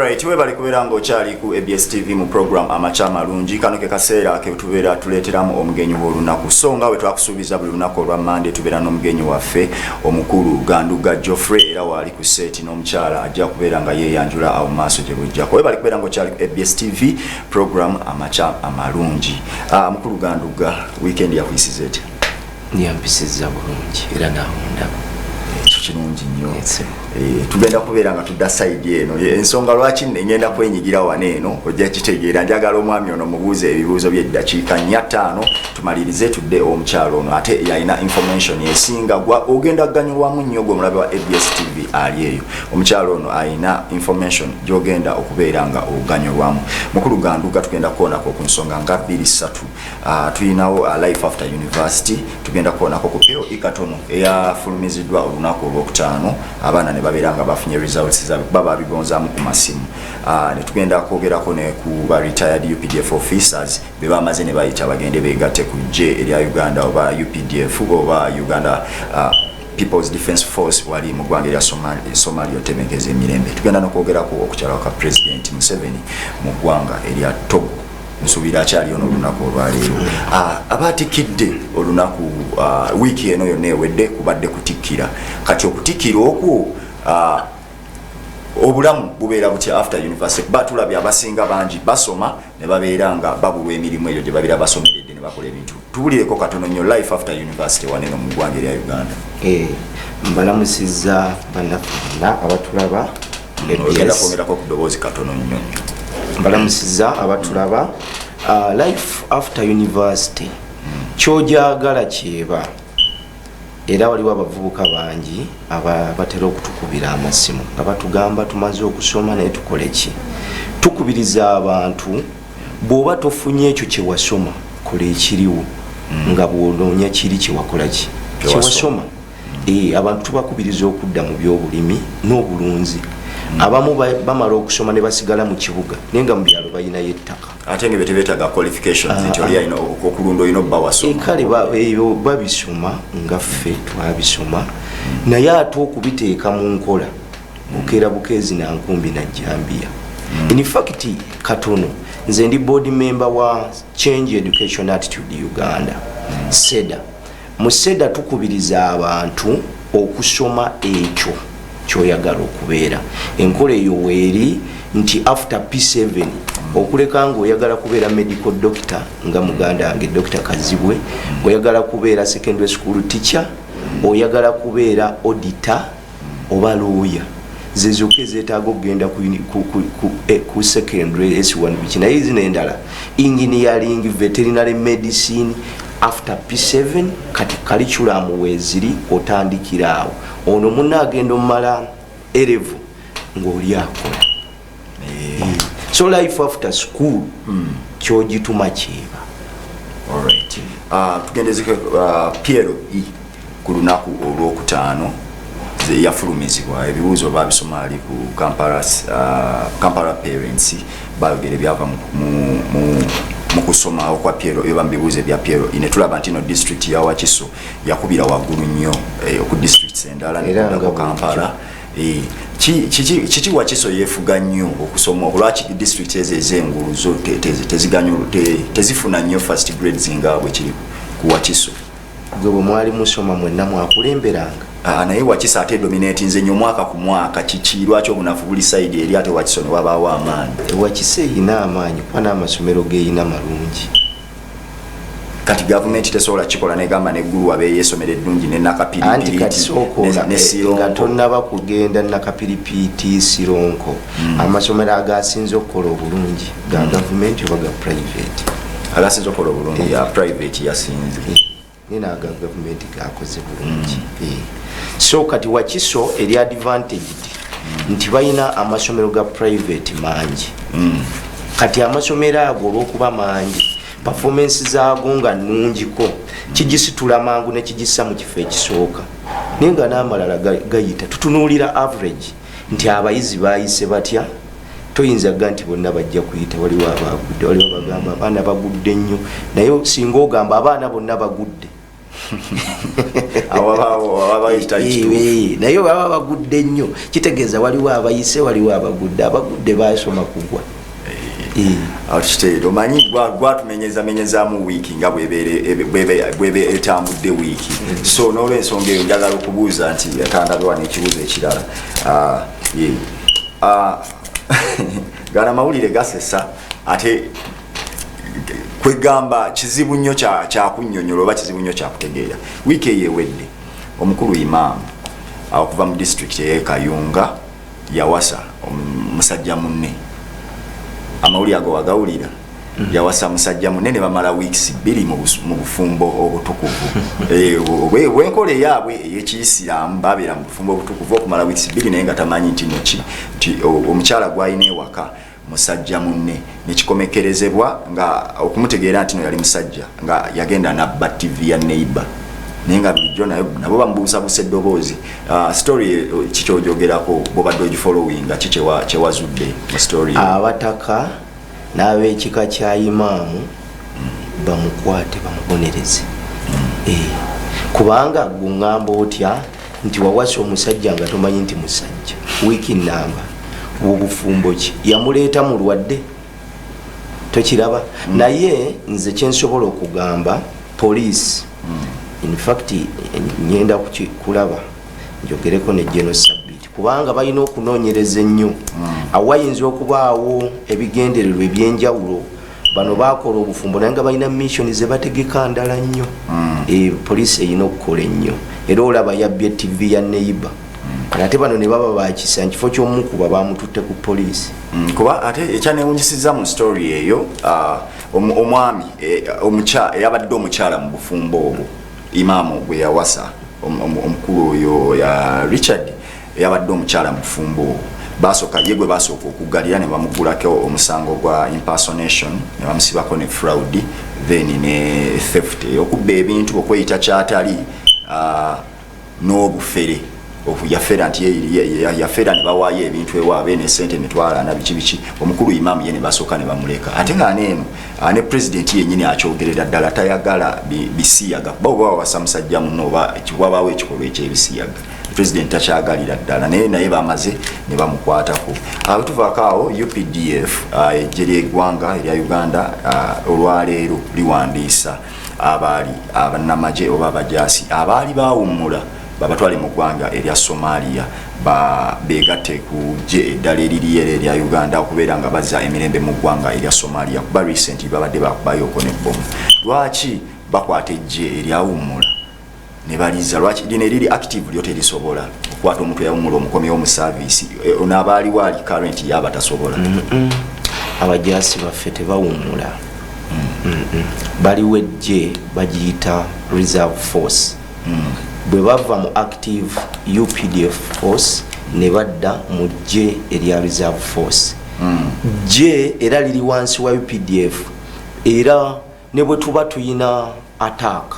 Alright, webale kubeera ng'okyali ku ABS TV mu program Amakya Amalungi. Kano ke kaseera ke tubeera tuleeteramu omugenyi w'olunaku. So nga bwe twakusuubiza, buli lunaku olwa Mande tubeera n'omugenyi waffe omukulu Ganduga Geoffrey, era waali ku seeti n'omukyala ajja kubeera nga yeeyanjula awo mu maaso gye bujjako. Webale kubeera ng'okyali ku ABS TV, program Amakya Amalungi. Mukulu Ganduga, weekend yakuyisiza etya? Yampisizza bulungi era naawundaba. Ekyo kirungi nnyo. Tugenda kubeera nga tudda side eno. Ensonga lwaki ngenda kwenyigira wano eno ojja kitegeera. Njagala omwami ono mubuuze ebibuuzo by'eddakiika 4, 5, tumalirize tudde omukyalo ono, ate yalina information esinga gwa ogenda kuganyulwamu nnyo gwe omulabe wa ABS TV ali eyo. Omukyalo ono alina information gyogenda okubeera nga oganyulwamu. Mukulu Ganduga, tugenda kukoonako ku nsonga nga 2, 3. Tulinawo life after university, tugenda kukoonako ku PLE katono eyafulumiziddwa olunaku olwokutaano, abaana ne babeera nga bafunye results zaabwe kuba babigonzaamu ku masimu. Ne tugenda kwogerako ne ku ba retired UPDF officers be bamaze ne bayita bagende beegatte ku ggye erya Uganda oba UPDF oba Uganda People's Defence Force wali mu ggwanga erya Somalia otebenkeza emirembe. Tugenda nokwogerako okukyala kwa President Museveni mu ggwanga erya Togo. Nsuubira akyaliyo n'olunaku olwaleero. Abatikidde olunaku, wiiki eno yonna ewedde kubadde kutikkira. Kati okutikkira okwo, obulamu bubeera butya after university? Kuba tulabye abasinga bangi basoma ne babeera nga babulwa emirimu eyo gye babeera basomeredde ne bakola ebintu. Tubulireko katono nnyo life after university waneno mu ggwanga erya Uganda. Mbalamusizza bannaffe bonna abatulaba. Ogenda ABS. kwongerako ku ddoboozi katono nnyo nnyo. Mbalamusizza abatulaba. Life after university kyojagala kyeba, era waliwo abavubuka bangi batera okutukubira amasimu nga batugamba, "Tumaze okusoma, naye tukole ki?" Tukubiriza abantu, bw'oba tofunye ekyo kyewasoma, kola ekiriwo nga bw'onoonya kiri kyewakola ki Kyewasoma. kyewasoma. Abantu tubakubiriza okudda mu byobulimi n'obulunzi. Abamu bamala okusoma ne basigala mu kibuga, naye nga mu byalo balinayo ettaka. Ate nga tebeetaaga qualifications nti oli alina okulunda, olina obba wasoma. Kale ebyo babisoma nga ffe twabisoma, naye ate okubiteeka mu nkola bukeera bukeezi na nkumbi na jambiya. In fact, katono, nze ndi board member wa Change Education Attitude Uganda, CEDA. Mu CEDA tukubiriza abantu okusoma ekyo kyoyagala okubeera. Enkola eyo weeri nti after P7, okuleka nga oyagala kubeera medical doctor nga muganda wange Dr Kazibwe, oyagala kubeera secondary school teacher, oyagala kubeera auditor oba lawyer, zezokka ezetaaga okugenda ku secondary S1 biki. Naye zino endala, engineering, veterinary medicine, after P7 kati curriculum weeziri, otandikira awo. Ono munna agenda omumala A level ng'oli akola. So life after school kyogituma kyeba. Alright. Tugendezeko PLE ku lunaku olwokutaano yafulumizibwa, ebibuuzo babisoma ali ku Kampala, Kampala parents bayogera ebyava mu kusoma okwa PLE oba mu bibuuzo ebya PLE, ne tulaba nti no district ya Wakiso yakubira waggulu nnyo ku districts endala Era nga nekudako Kampala. Kiki Wakiso yeefuga nnyo okusoma okwo? Lwaki district ezo ez'engulu zo tezifuna nnyo first grades nga bwe kiri ku Wakiso? Gwe bwe mwali musoma mwenna mwakulemberanga. Ah, naye Wakiso ate dominatinze nnyo omwaka ku mwaka. Kiki, lwaki obunafu buli side eri ate Wakiso ne wabaawo amaanyi? Wakiso eyina amaanyi kuba n'amasomero geyina malungi. Kati gavumenti tesobola kikola negamba neggulu wabeeyo essomero eddungi ne Anti Nakapiripirit kati sooka ne nga Sironko? Tonnaba kugenda Nakapiripiiti, Sironko, amasomero agasinze okukola obulungi ga gavumenti oba ga private? Agasinze okukola obulungi ya private yasinze. Naye naaga gavumenti gakoze bulungi. So kati Wakiso eri advantaged nti balina amasomero ga private mangi. Kati amasomero ago olwokuba mangi, performance zaago nga nnungiko, kigisitula mangu nekigissa mu kifo ekisooka, naye nga n'amalala gayita. Tutunuulira average nti abayizi bayise batya. Toyinza ga nti bonna bajja kuyita. Waliwo abagudde, waliwo bagamba abaana bagudde nnyo, naye singa ogamba abaana bonna bagudde. Naye baba bagudde nnyo, kitegeeza waliwo abayise, waliwo abagudde. Abagudde basoma kugwa. Kiteero omanyi gwatumenyezamenyezaamu wiiki nga bwebe etambudde wiiki. So n'olwensonga eyo njagala okubuuza nti kandabewa n'ekibuuzo ekirala. Gana mawulire gasesa, ate kwegamba kizibu nnyo kyakunnyonnyola oba kizibu nnyo kyakutegeera. Wiiki eyo ewedde omukulu imaamu okuva mu disitulikiti ey'e Kayunga yawasa musajja munne. Amawulire ago wagawulira? Yawasa musajja munne ne bamala weeks 2 mu bufumbo obutukuvu bwenkola eyaabwe ey'ekiyisiraamu. Babeera mu bufumbo obutukuvu okumala weeks 2, naye nga tamanyi nti noki nti omukyala gw'alina ewaka musajja munne. Nekikomekerezebwa nga okumutegeera nti no yali musajja nga yagenda nabba TV ya neighbor, naye nga bulijjo nabo bamubuusabuusa eddoboozi. Story kikyojogerako bwobadde ogifollowinga, ki kyewazudde mu story? Abataka n'ab'ekika kya imaamu bamukwate, bamubonereze. Kubanga guŋŋamba otya nti wawasa omusajja nga tomanyi nti musajja wiiki namba? Obufumbo ki? Yamuleeta mulwadde, tokiraba? Naye nze kyensobola okugamba poliisi, infact ngenda kulaba njogereko ne General Sabiti, kubanga balina okunoonyereza ennyo. Awayinza okubaawo ebigendererwa ebyenjawulo. Bano bakola obufumbo naye nga balina mission ze bategeka ndala nnyo. Poliisi erina okukola ennyo. Era olaba yabbye TV ya neighbor, ate bano ne baba bakisa nkifo ky'omukuba bamututte ku poliisi. Kuba ate ekyanewunyisiza mu story eyo, omwami eyabadde omukyala mu bufumbo obwo imaamu gwe yawasa, omukulu oyo ya Richard, eyabadde omukyala mu bufumbo obwo, basooka ye gwe basooka okuggalira ne bamugulako omusango gwa impersonation, ne bamusibako ne fraud, then ne theft, okubba ebintu, okweyita kyatali, n'obufere. Yafera nti yafera ne bawaayo ebintu ewaabwe ne sente 40,000, biki biki. Omukulu imaamu ye ne basooka ne bamuleka, ate nga neeno ne pulezidenti yennyini akyogerera ddala, tayagala bisiyaga, kuba oba wawasa musajja muno oba wabaawo ekikolwa ekyebisiyaga, pulezidenti takyagalira ddala. Naye bamaze ne bamukwatako. Bwe tuvaako awo, UPDF, eggye ly'eggwanga erya Uganda, olwaleero liwandiisa abaali abannamagye oba abajaasi abaali bawummula, babatwale mu ggwanga erya Somalia, begatte ku ggye eddala eririyo era erya Uganda okubeera nga bazza emirembe mu ggwanga erya Somalia, kuba recent babadde bakubayoko nebbomu. Lwaki bakwata eggye eryawummula ne baliza? Lwaki lino eriri active lyo terisobola okukwata omuntu eyawummula omukomyewo mu service? Ono abaaliwo ali current yaba tasobola? Abajaasi baffe tebawummula. Baliwo ejje bagiyita reserve force. Bwe bava mu active UPDF force ne badda mu ggye erya reserve force, ggye era liri wansi wa UPDF. Era ne bwe tuba tuyina attack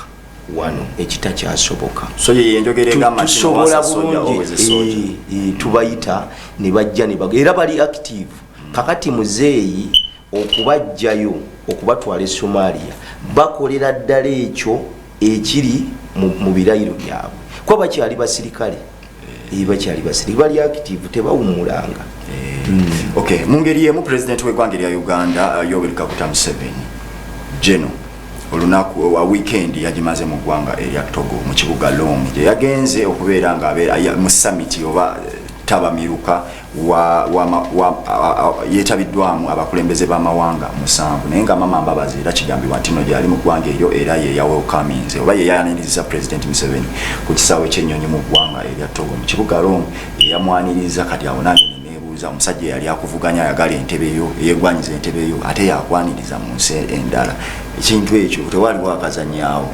wano ekitakyasoboka, so ye enjogera egamba nti tusobola wasa soldier, bulungi. Always a soldier. Tubayita ne bajja ne era bali active. Kakati muzeeyi okubajjayo okubatwala e Somalia, bakolera ddala ekyo ekiri mu birayiro byabwe, kuba bakyali basirikale. Bakyali basirikale, bali active, tebawummulanga. Okay, mu ngeri emu president w'eggwanga erya Uganda, Yoweri Kaguta Museveni geno olunaku wa weekend yagimaze mu ggwanga erya Togo mu kibuga Lome, gye yagenze okubeera nga abeera mu summit oba tabamiruka yeetabiddwamu abakulembeze b'amawanga 7. Naye nga Mama Mbabazi era kigambibwa nti no gyali mu ggwanga eryo, era ye yawelcominze oba ye yayaniriza President Museveni ku kisaawe ky'ennyonyi mu ggwanga erya Togo mu kibuga Lome, eyamwaniriza. Kati awo nange neneebuuza, omusajja eyali akuvuganya, ayagala entebe yo, eyegwanyiza entebe yo, ate yakwaniriza mu nsi endala, ekintu ekyo tewaliwo akazanyaawo?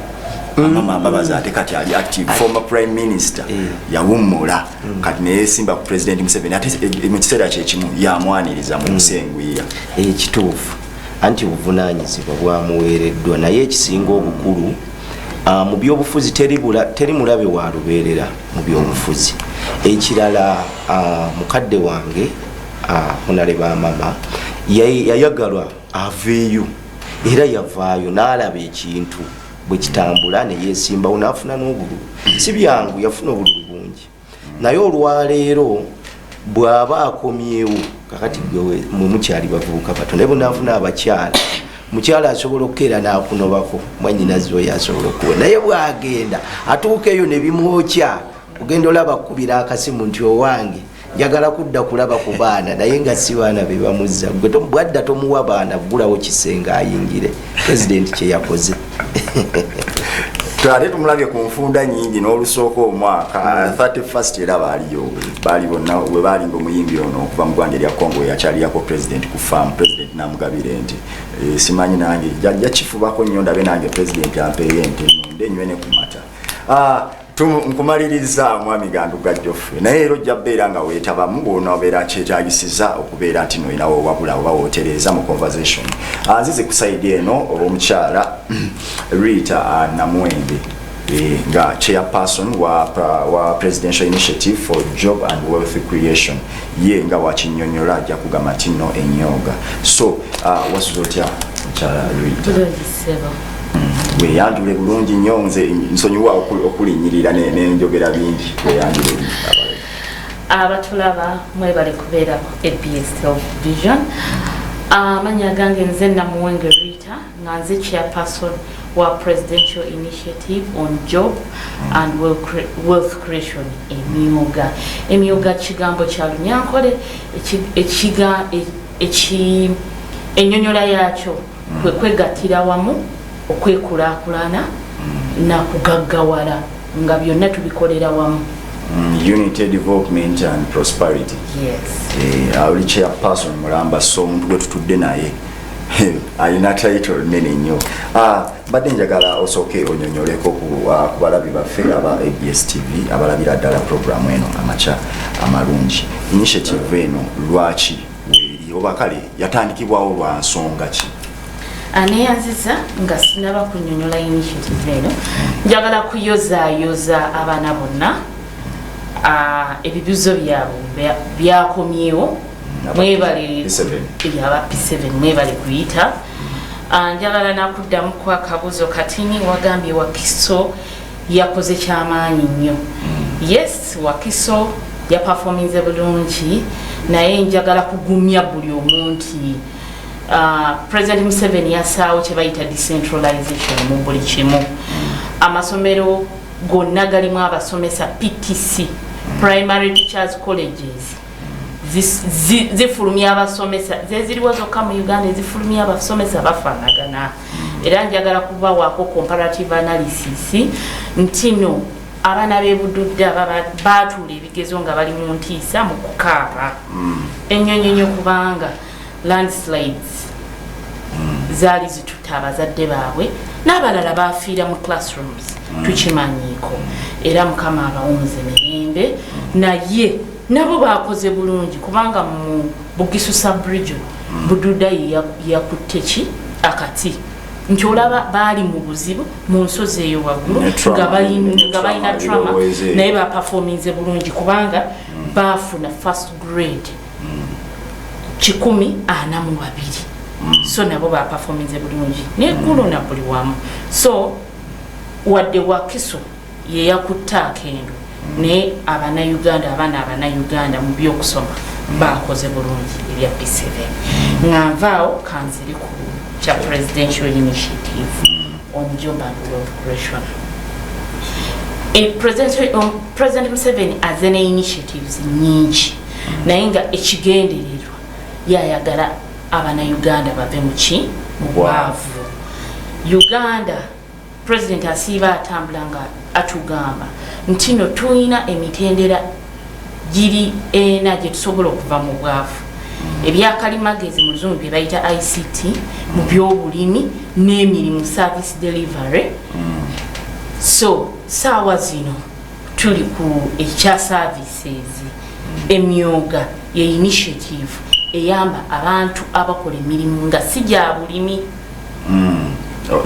Mama Mbabazi ate kati ali active, former prime minister, yawummula, kati neyesimba ku President Museveni, ate mu kiseera kyekimu yamwaniriza mu nsi engwira. Ekituufu anti buvunanyizibwa bwamuweereddwa, naye ekisinga obukulu, mu byobufuzi teri mulabe wa lubeerera mu byobufuzi. Ekirala, mukadde wange, Honorable Amama, yayagalwa aveeyo, era yavaayo n'alaba ekintu. Bwekitambula neyesimbawo nafuna n'obululu. Si byangu, yafuna obululu bungi, naye olwaleero bw'aba akomyewo kakati, gwe mwe mukyali bavubuka bato, naye bunafuna abakyala, mukyala asobola okukeera n'akunobako, mwanyinazi oyo asobola okuwa, naye bwagenda atuuka eyo ne bimwokya, ogenda olaba kukubira akasimu nti, "Owange, njagala kudda kulaba ku baana," naye nga si baana be bamuzza. Gwe bwadda tomuwa baana, ggulawo kisenge ayingire. Pulezidenti kyeyakoze. Ate tumulabye ku nfunda nyingi n'olusooka omwaka 31st, era baaliyo, baali bonna we baali nga omuyimbi ono okuva mu ggwanga erya Congo yakyalirako president ku farm, president namugabira ente. Simanyi nange jajja kifubako nnyo ndabe nange president ampeeyo ente nunde nywe ne ku mata. Nkumaliriza mwami Ganduga Geoffrey, naye era ojja beera nga weetabamu bw'onoobeera kyetagisiza okubeera nti noyinawo wabula oba wootereeza mu conversation. Nzize ku side eno omukyala Rita Namwenge, nga chairperson wa Presidential Initiative for Job and Wealth Creation, ye nga wakinyonyola ajja kugamba nti nno enyoga. So wasuza otya, mukyala Rita? Bulungi, ssebo. Weyanjule bulungi nnyo, nze nsonyiwa okulinnyirira nenjogera bingi. Weyanjule abalala. Abatulaba, mwebale kubeera ku ABS Television. Amannya gange nze Namuwenge Rita, nga nze chairperson wa Presidential Initiative on Job and Wealth Creation, Emyoga. Emyoga kigambo kya Lunyankole, ennyonnyola yakyo kwe kwegattira wamu, okwekulaakulana nakugaggawala, nga byonna tubikolera wamu. Unity, development and prosperity. Yes. Oli chairperson mulamba, so omuntu gwe tutudde naye alina title nene nnyo. Mbadde njagala osooke onyonyoleko ku balabi baffe aba ABS TV abalabira ddala programu eno Amakya Amalungi, initiative eno lwaki weeri, oba kale yatandikibwawo lwa nsonga ki? Aneyanziza. Nga sinaba kunyonyola initiative eno, njagala kuyozaayoza abaana bonna. Ebibuzo byabwe byakomyewo. Mwebale. P7. Aba P7, mwebale kuyita. Njagala nakuddamu ku akabuzo katini. Wagambye Wakiso yakoze kyamaanyi nnyo. Yes, Wakiso yaperforminze bulungi, naye njagala kugumya buli omu nti President Museveni yasaawo kye bayita decentralization mu buli kimu. Amasomero gonna galimu abasomesa PTC, primary teachers colleges zifulumya abasomesa, zeziriwo zokka mu Uganda ezifulumya abasomesa bafaanagana. Era njagala kubawaako comparative analysis nti no abaana b'ebududde baatuula ebigezo nga bali mu ntiisa, mu kukaaba ennyonyonyo, kubanga landslides zaali zitutta abazadde baabwe n'abalala bafiira mu classrooms. Tukimanyiiko, era Mukama abawumuze mirembe. Naye nabo bakoze bulungi, kubanga mu Bugisu sub-region, Bududa yakutte ki akati nti olaba baali mu buzibu mu nsozi eyo waggulu, nga balina trauma, naye baperforminze bulungi kubanga baafuna first grade 142. So nabo baperforminze bulungi neggulu na buli wamu. So wadde Wakiso yeyakutte akendo, naye Abanauganda, abaana Abanauganda mu byokusoma bakoze bulungi ebya P7. Nga nvaawo, kanziri ku kya Presidential Initiative on Job and Wealth Creation. President Museveni aze ne initiatives nyingi, naye nga ekigendererwa yayagala Abanauganda bave muki? Mu bwavu. Uganda, president asiiba atambula nga atugamba nti no tulina emitendera giri ena gye tusobola okuva mu bwavu: ebyakalimagezi, mu Luzungu bye bayita ICT, mu byobulimi n'emirimu, service delivery. So saawa zino tuli ku ekya services. Emyoga ye initiative eyamba abantu abakola emirimu nga si gya bulimi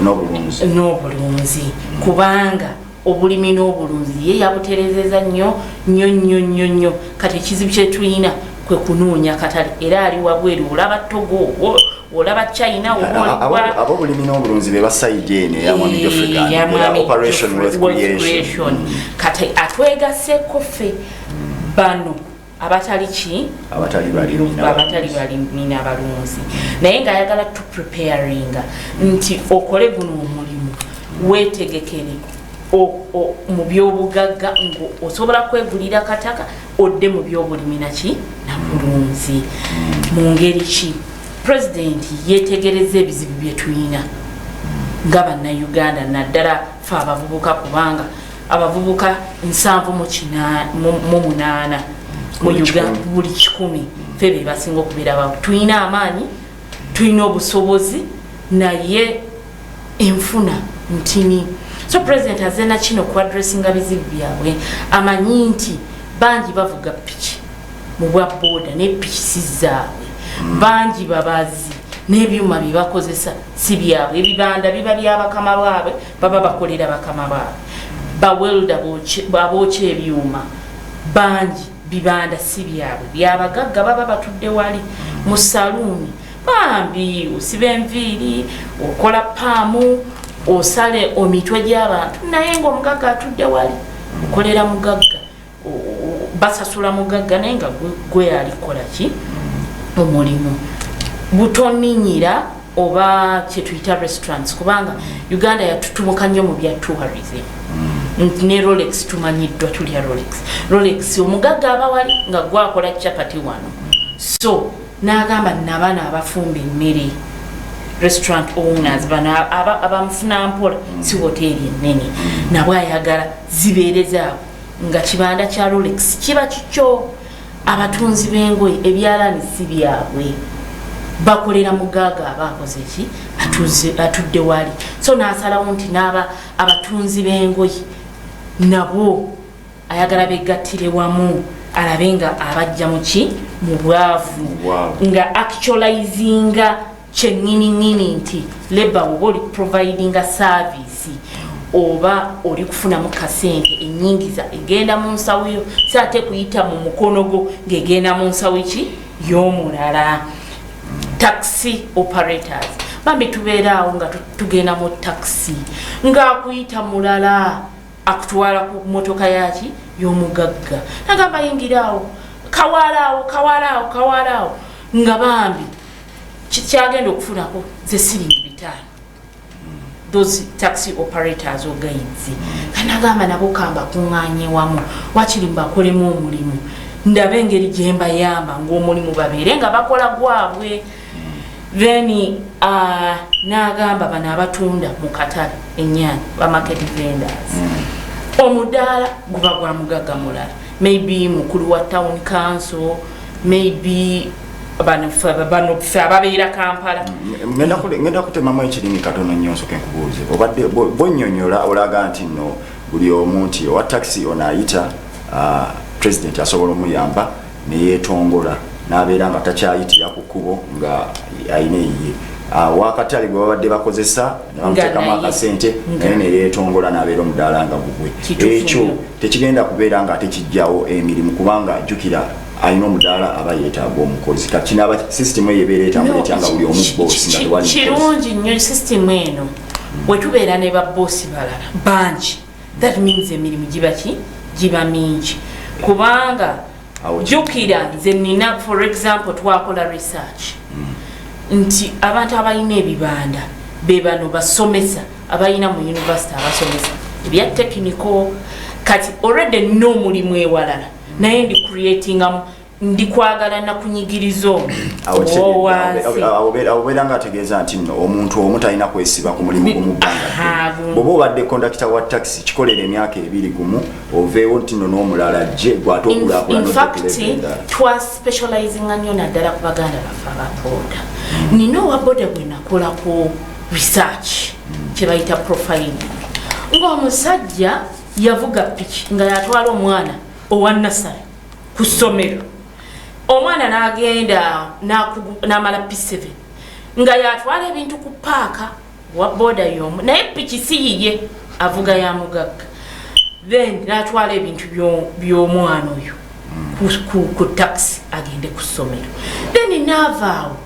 n'obulunzi. N'obulunzi, kubanga obulimi n'obulunzi ye yabuterezeza nnyo nnyo nnyo nnyo nnyo. Kati ekizibu kyetulina Kwe kunoonya katale, era ali wabweru, olaba Togo, olaba China. Abobulimi n'obulunzi be ba side eno eya Mwami Geoffrey Gandhi, Ya Mwami Operation Geoffrey Wealth Wealth Creation. Creation. Kati atwegaseeko ffe bano abatali ki? Abatali balimi. Abatali balimi n'abalunzi, naye ng'ayagala tu preparinga nti okole guno omulimu, weetegekere mu byobugagga, ng'osobola kwegulira kataka, odde mu byobulimi naki nabulunzi. Mu ngeri ki? Pulezidenti yetegereza ebizibu bye tulina nga Bannayuganda, naddala fe abavubuka, kubanga abavubuka 78 mu Buli Uganda, 100. Buli 100 ffe be basinga okubeera abavu. Tulina amaanyi, tulina obusobozi, naye enfuna ntini. So President aze nakino kuaddressinga bizibu byabwe. Amanyi nti bangi bavuga piki mu bwa booda, ne piki si zaabwe. Bangi babazi n'ebyuma bye bakozesa si byabwe. Ebibanda biba byabakama baabwe, baba bakolera bakama baabwe. Ba welder, abookya ebyuma bangi, bibanda si byabwe, byabagagga, baba batudde wali mu saluuni. Bambi osiba enviiri, okola paamu, osale emitwe gy'abantu, naye nga omugagga atudde wali, okolera mugagga, basasula mugagga, naye nga gwe alikola ki? Omulimu butoninyira oba kyetuyita restaurants, kubanga Uganda yatutumuka nnyo mu bya tourism. Nti ne Rolex tumanyiddwa, tulya Rolex. Rolex omugagga aba wali nga gwakola chapati wano. So n'agamba nabano abafumba emmere, restaurant owners bano abamufuna mpola, si hoteeri ennene, nabo ayagala zibeere zaabwe, nga kibanda kya Rolex kiba kikyo. Abatunzi b'engoye, ebyalaani si byabwe, bakolera mugaaga aba akoze ki? Atudde wali. So n'asalawo nti n'aba abatunzi b'engoye nabo ayagala begattire wamu, alabe nga abajja muki? Mu bwavu. Mu bwavu. Nga actualizinga kyennyininyini nti labour, oba oli providinga service oba oli kufunamu kasente, enyingiza egenda mu nsawo yo, si ate kuyita mu mukono gwo ng'egenda mu nsawo ki? Y'omulala. Taxi operators, bambi tubeeraawo nga tugenda mu taxi, ng'akuyita mulala, akutwala ku motoka yaki? Y'omugagga. Nagamba yingiraawo, kawalaawo, kawalaawo, kawalaawo, nga bambi kyagenda okufunako ze siringi 500. Those taxi operators or guides, kanagamba nabo kamba kuŋŋaanye wamu, wakiri mbakolemu omulimu, ndabe engeri gyembayamba ng'omulimu babeere nga bakola gwabwe. Then n'agamba bano abatunda mu katale ennyaanya, ba market vendors, omudaala guba gwa mugagga mulala, maybe mukulu wa town council, maybe bano ffe ababeera Kampala. Ngenda kutemamu ekirimi katono nnyo, nsoke nkubuuze. Obadde bonnyonnyola, olaga nti nno buli omu nti owa taxi ono ayita, president asobola omuyamba neyeetongola n'abeera nga takyayitira ku kkubo, nga ayina eyiye. Wakatale gwe babadde bakozesa ne bamuteekamu akasente, naye neyeetongola n'abeera omudaala nga gugwe. Kituufu Ekyo nnyo. tekigenda kubeera nga tekijjawo emirimu, kubanga jjukira alina omudaala aba yeetaaga omukozi. Kati kinaaba sisitimu eyo ebeera etambula etya nga buli omu boosi, nga tewali mukozi? Kirungi nnyo sisitimu eno. Bwe tubeera ne baboosi balala bangi, that means emirimu giba ki? Giba mingi, kubanga Awo jjukira nze nina, for example, twakola research nti abantu abalina ebibanda be bano basomesa abalina mu university, abasomesa ebya technical. Kati already nina omulimu ewalala, naye ndi creatingamu, ndi kwagala nakunyigiriza omu Awo owansi. Awo beera nga ategeeza nti nno omuntu omu talina kwesiba ku mulimu gumu bbanga ddene. Bw'oba obadde kondakita wa taxi, kikolera emyaka 2 gumu, oveewo nti nno n'omulala ajje, gwate okulaakulana In ojja fact, kuleeta endala. twa specializinga nnyo naddala ku baganda baffe ababoda. Nina owa boda gwe nakolako research, kye bayita profiling, ng'omusajja yavuga piki nga yatwala omwana owa nasale ku ssomero. Omwana n'agenda n'amala P7, nga yatwala ebintu ku paaka, wa boda y'omu, naye piki si yiye, avuga ya mugagga. Then n'atwala ebintu by'omwana oyo. ku taxi agende ku ssomero. Then naavaawo,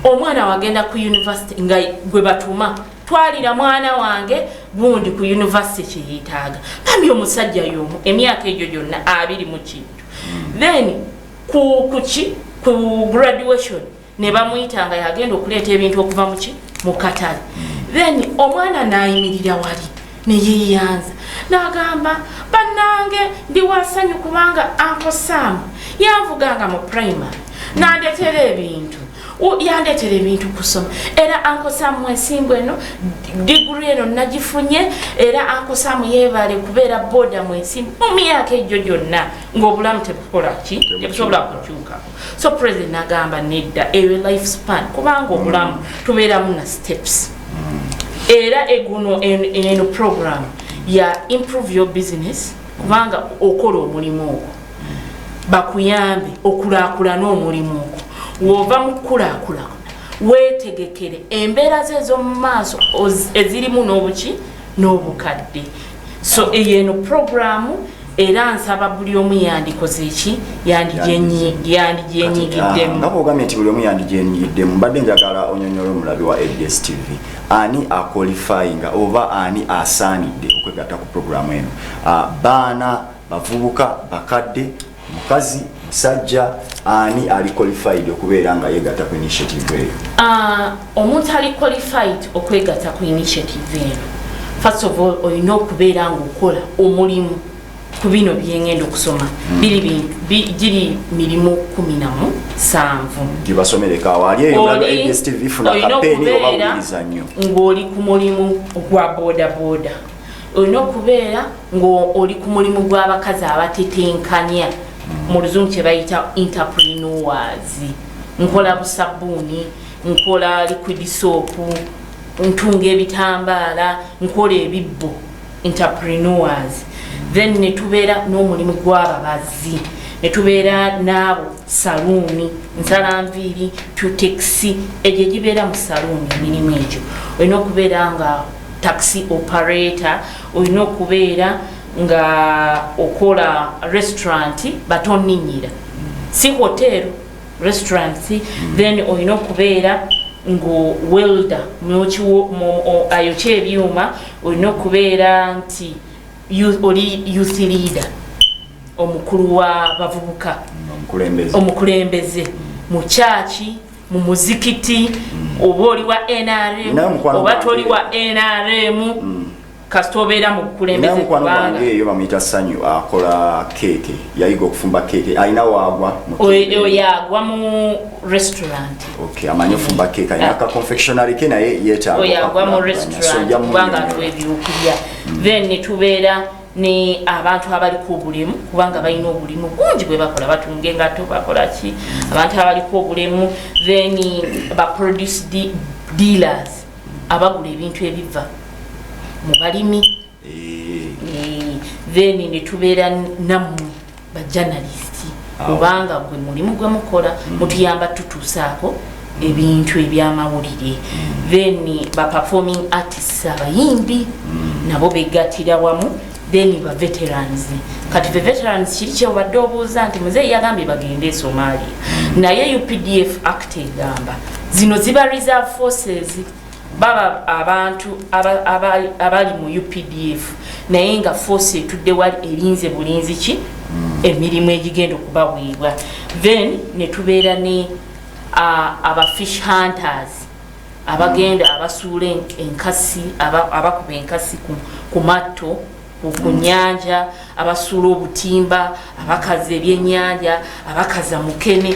omwana wagenda ku university nga gwe batuma, "Twalira mwana wange gundi ku university kyeyetaaga." Bambi omusajja y'omu emyaka egyo gyonna 20 mu kintu. Then ku kuki, ku graduation ne bamuyita nga yagenda okuleeta ebintu okuva muki, mu katale. Then omwana n'ayimirira wali neyeyanza n'agamba, "Bannange, ndi wasanyu kubanga Uncle Sam yanvuganga mu primary nandetera ebintu, yandetera ebintu kusoma, era Uncle Sam mwesimbu eno diguri eno nagifunye, era Uncle Sam yeebale kubeera boda mwesimbu." Mu myaka egyo gyonna ng'obulamu tebukola ki, tebusobola kukyukako. So President nagamba, "Nedda, eyo life span, kubanga obulamu tubeeramu na steps." Era eguno eno program ya improve your business, kubanga okola omulimu ogwo, bakuyambe okulaakulana omulimu ogwo. Wova mu kukulaakulana, weetegekere embeera ze ez'omu maaso ezirimu n'obuki, n'obukadde. So eyo eno programu, era nsaba buli omu yandikoze eki, yandigyenyigiddemu. Nga bwogambye nti buli omu yandigyenyigiddemu, mbadde njagala onyonyola omulabi wa ABS TV ani aqualifyinga oba ani asaanidde okwegatta ku programu eno. Baana, bavubuka, bakadde, mukazi, musajja, ani ali qualified okubeera nga yegatta ku initiative eyo? Omuntu ali qualified okwegatta ku initiative eno, first of all, olina okubeera ngaokola omulimu ku bino byengenda okusoma. Biri bintu giri mirimu 17. Gibasomereko awo ali eyo omulabi wa ABS TV, funa Olina kapeeni oba okubeera wuliriza nnyo. ng'oli ku mulimu ogwa boda boda, olina okubeera ng'oli ku mulimu gw'abakazi abatetenkanya, mu Luzungu kye bayita entrepreneurs. Nkola busabbuuni, nkola liquid soap, ntunga ebitambaala, nkola ebibbo, entrepreneurs. Then netubeera n'omulimu gw'ababazi, netubeera n'abo saluuni, nsala nviiri, tutekisi, egyo egibeera mu saluuni, emirimu egyo. Olina okubeera nga taxi operator, olina okubeera nga okola restaurant, batoninyira si hotel, restaurant. Then olina okubeera nga welder, ayokya ebyuma. Olina okubeera nti oli youth leader, omukulu wa bavubuka. Omukulembeze. Omukulembeze mu kyaki, mu muzikiti, oba oli wa NRM Ninayo mukwano oba gwange. toli wa NRM, kasita obeera mu Naye bukulembeze. mukwano Kubanga gwange eyo bamuyita Sanyu, akola keeke, yayiga okufumba keeke, alina waagwa mu Oyo agwa mu restaurant. Okay, amanyi ofumba keeke, alina ka confectionery ke, naye yeetaaga Oyo agwa mu okukulaakulanya. So, restaurant nja kubanga munyonyola. atuwa ebyokulya. Then netubeera ne abantu abaliko obulemu, kubanga balina obulimu bungi bwe bakola, batunga engato, bakola ki, abantu abaliko obulemu. Then ba produce dealers, abagula ebintu ebiva mu balimi. Then netubeera nammwe ba journalist, kubanga gwe mulimu gwe mukola, mutuyamba tutuusaako ebintu ebyamawulire. Then ba performing artists, abayimbi, nabo begattira wamu. Then ba veterans. Kati be veterans, kiri kyobadde obuuza nti muzeeyi yagambye bagende e Somalia, naye UPDF Act egamba zino ziba reserve forces, baba abantu abali mu UPDF, naye nga force etudde wali erinze bulinzi ki, emirimu egigenda okubaweebwa. Then netubeera ne aba fish hunters, abagenda abasuula enkasi, abakuba enkasi ku matto, ku nyanja, abasuula obutimba, abakaza ebyenyanja, abakaza mukene,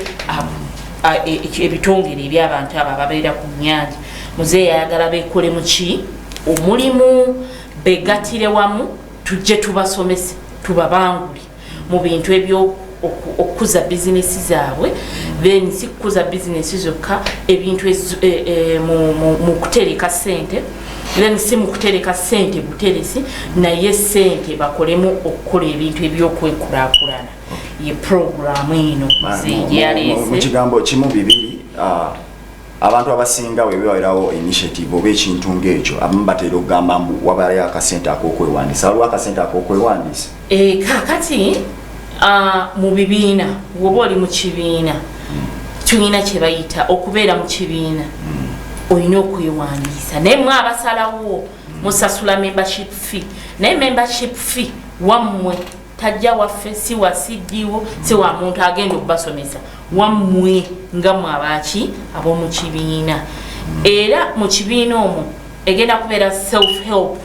ebitongere ebyabantu abo ababeera ku nyanja. Muzeeyi ayagala bekole muki, omulimu, begattire wamu, tujje tubasomese, tubabangule mu bintu ebyo okukuza bizinesi zaabwe. Then si kukuza bizinesi zokka, ebintu mu kutereka sente. Then si mu kutereka sente buteresi, naye sente bakolemu okukola ebintu ebyokwekulaakulana. Ye programu eno muzeeyi Mu gyeyaleese. kigambo kimu bibiri, abantu abasinga bwe bibaerawo initiative oba ekintu ng'ekyo, abamu batera okugamba mbu wabayo akasente ak'okwewandiisa. Waliwo akasente ak'okwewandiisa? Kakati Mu bibiina, woba oli mu kibiina, tulina kye bayita okubeera mu kibiina, olina okwewandiisa, naye mwe abasalawo musasula membership fee. Naye membership fee wammwe, tajja waffe, si wa CDO, si wa muntu agenda okubasomesa, wammwe nga mwe abaki ab'omu kibiina. Era mu kibiina omwo egenda kubeera self help,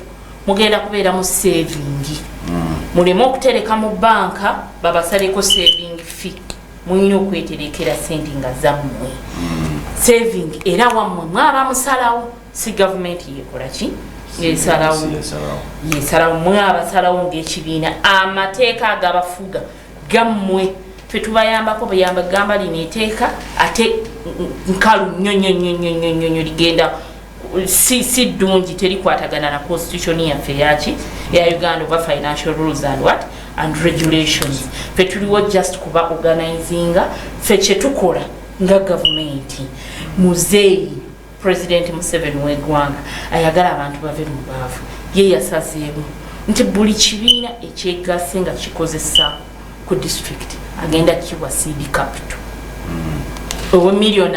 mugenda kubeera mu saving, muleme okutereka mu banka babasaleko saving fee. Mulina okweterekera sente nga zammwe, saving era wammwe, mwaba musalawo, si gavumenti yekola ki, yesalawo. Si yesalawo. Yesalawo, mwabasalawo ngaekibiina. Amateeka agabafuga gammwe, fe tubayambako buyamba gamba lino eteeka ate nkalu nnyo nnyo nnyo nnyo nnyo nnyo nnyo, ligenda si ddungi, terikwatagana na constitution yaffe yaki eya Uganda oba financial rules and what and regulations. Fe tuliwo just kuba organizinga. Fe kyetukola nga gavumenti, muzeeyi President Museveni w'eggwanga ayagala abantu bave mu baavu, ye yasazeemu nti buli kibiina ekyegase nga kikozesa ku district agenda kiwa seed capital owe 30 million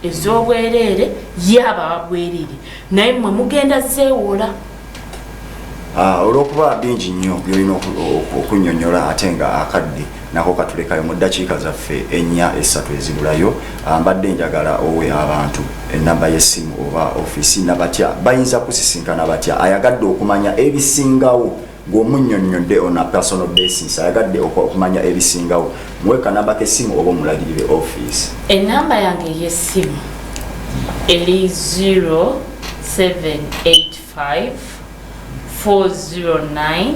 ez'obwereere. Ye aba babwereere, naye mmwe mugenda zeewola. Olw'okuba bingi nnyo byolina okunnyonnyola, ate nga akadde nako katulekayo mu ddakiika zaffe ennya esatu ezibulayo, mbadde njagala owe abantu enamba y'essimu oba ofiisi nabatya bayinza kusisinkana batya, ayagadde okumanya ebisingawo ng'omunnyonnyodde on a personal basis, ayagadde okumanya ebisingawo, muwe kanamba k'essimu oba omulagirire ofiisi. Enamba yange ey'essimu eri 0785 409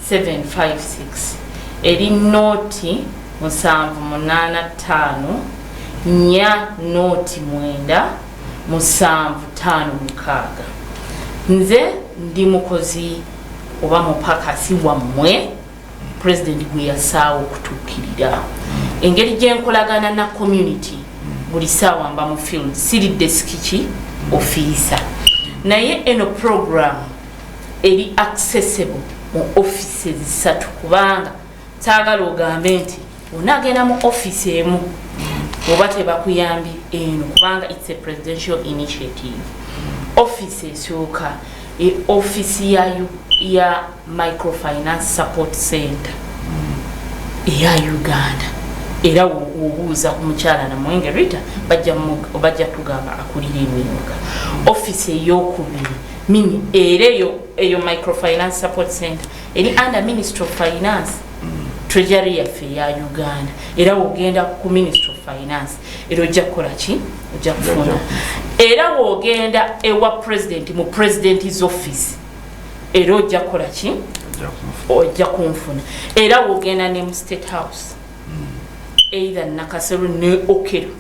756, eri 0 785 4 0 9 7 5 6. Nze ndi mukozi oba mupakasi wammwe Pulezidenti gwe yasaawo okutuukirira. Engeri gyenkolagana na community, buli saawa mba mu field, siri desk ki officer, naye eno program eri accessible mu offices ssatu, kubanga saagala ogambe nti onaagenda mu office emu oba tebakuyambye eno, kubanga it's a presidential initiative. Office esooka e office ya Microfinance Support Center eya Uganda, era wobuuza ku mukyala Namwenge Rita, bajja tugamba akulira emyuga. Office eyokubiri mini era eyo Microfinance Support Center eri under Ministry of Finance, Treasury yaffe eya Uganda. Era wogenda ku Ministry of Finance era ojja kukola ki, ojja kufuna. Era wogenda ewa President mu President's office era ojja kukola ki, ojja kunfuna. Era wogenda ne mu State House, either Nakasero ne Okero,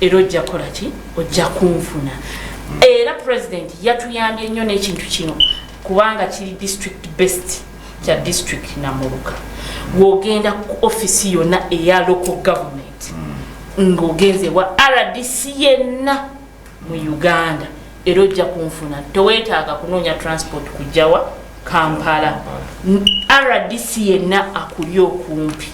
era ojja kukola ki, ojja kunfuna. Era President yatuyambye nnyo n'ekintu kino, kubanga kiri district based, kya district namuluka. Wogenda ku ofisi yonna eya local government, ng'ogenze wa RDC yenna mu Uganda, era ojja kunfuna. Teweetaaga kunoonya transport kujjawa Kampala. RDC yenna akuli okumpi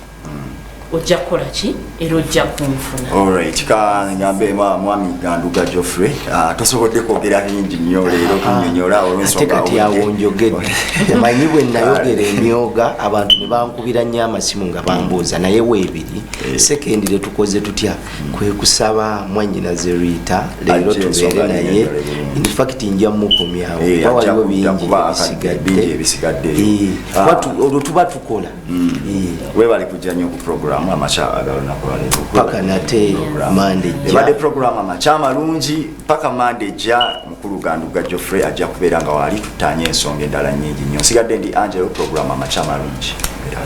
ojja kukola ki, era ojja kunfuna. Alright, ka ngambe mwami Ganduga Geoffrey, tosobodde kwogera bingi nnyo leero kunnyonnyola ate olw'ensonga kati awo njogedde. Omanyi bwe nayogera emyoga, abantu ne bankubira nnyo amasimu nga bambuuza, naye weebiri. Second, tetukoze tutya, kwe kusaba mwannyinaze Rita leero Ajje tubeere ensonga naye. nnyonnyole bulungi. In fact nja mukomyawo Eh, kuba ajja waliwo kudda bingi kuba akadde bingi ebisigadde. ebisigaddeyo. Eh, kuba olwo tuba tukola. Eh, Webale kujja nnyo ku programu amakya agalunaku lwaleero. Paka nate Mande ejja. Ebadde programu Amakya Amalungi. Paka Mande ejja, mukulu Ganduga Geoffrey ajja kubeera nga waali, tutanye ensonga endala nnyingi nnyo. Nsigadde ndi Angelo, programu Amakya Amalungi. Era.